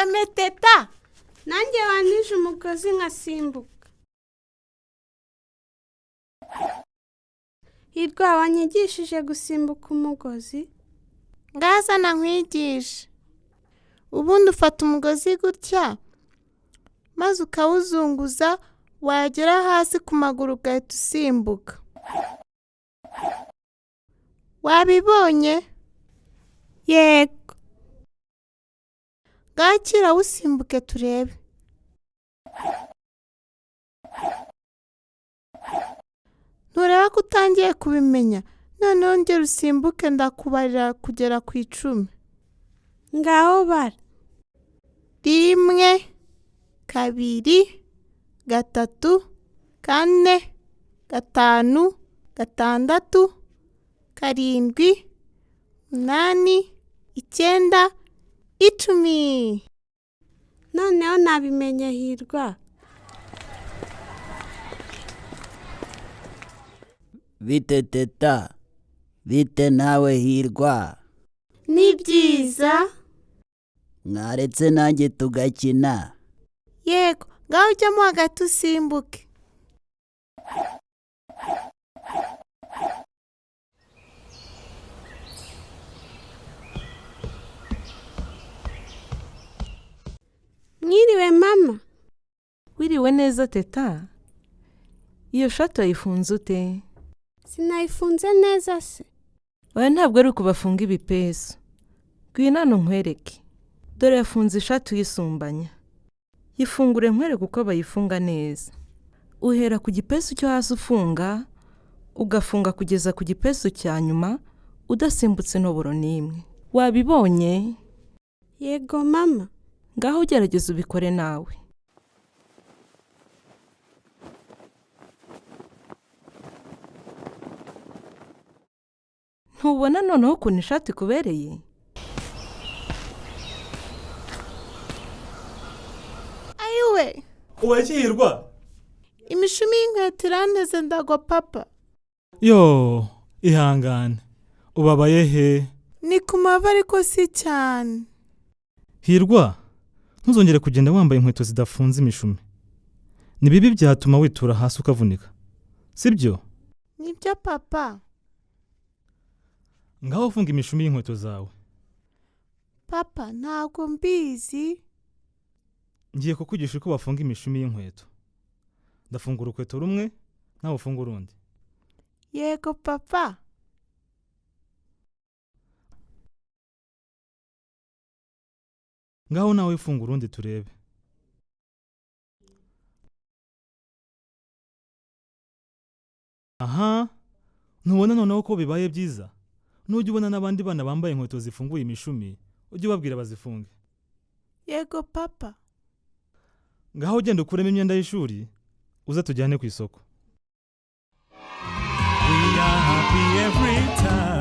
Karame, Teta. Nanjye wantije umugozi nkasimbuka. Hirwa, wanyigishije gusimbuka umugozi? Ngazana nkwigisha. Ubundi ufata umugozi gutya, maze ukawuzunguza, wagera hasi ku maguru ugahita usimbuka. Wabibonye? Yego. Bwakira, wusimbuke turebe. Ntureba ko utangiye kubimenya? Noneho ngera usimbuke, ndakubarira kugera ku 10. Ngaho bara. 1, 2, 3, 4, 5, 6, 7, 8, 9, 10. Noneho nabimenye, Hirwa. Bite, Teta? Bite nawe, Hirwa? Ni byiza. Mwaretse nanjye tugakina? Yego, ngaho ujyamo hagati usimbuke. Mwiriwe, mama. Wiriwe neza, Teta. Iyo shati wayifunze ute? Sinayifunze neza se? Oya, ntabwo ari uku bafunga ibipesu. Ngwino hano nkwereke. Dore yafunze ishati uyisumbanya. Yifungure nkwereke uko bayifunga neza. Uhera ku gipesu cyo hasi ufunga, ugafunga kugeza ku gipesu cya nyuma, udasimbutse intoboro n'imwe. Wabibonye? Yego, mama. Ngaho ugerageza ubikore nawe. Ntubona noneho ukuntu ishati ikubereye? Ayiwe! Uwakirwa! Imishumi y'inkweto iranteze, ndagwa, papa. Yo, ihangane. Ubabaye he? Ni ku mavi, ariko si cyane. Hirwa, ntuzongere kugenda wambaye inkweto zidafunze imishumi. Ni bibi, byatuma witura hasi ukavunika, sibyo? Nibyo, papa. Ngaho ufunga imishumi y'inkweto zawe. Papa, ntabwo mbizi. Ngiye kukwigisha uko bafunga imishumi y'inkweto. Ndafunga urukweto rumwe, nawe ufunga urundi. Yego, papa. Ngaho nawe ufunga urundi turebe. Aha, ntubona noneho ko bibaye byiza? Nujya ubona n'abandi bana bambaye inkweto zifunguye imishumi, ujye ubabwira bazifunge. Yego, papa. Ngaho ugenda ukuremo imyenda y'ishuri, uze tujyane ku isoko. We are happy every time.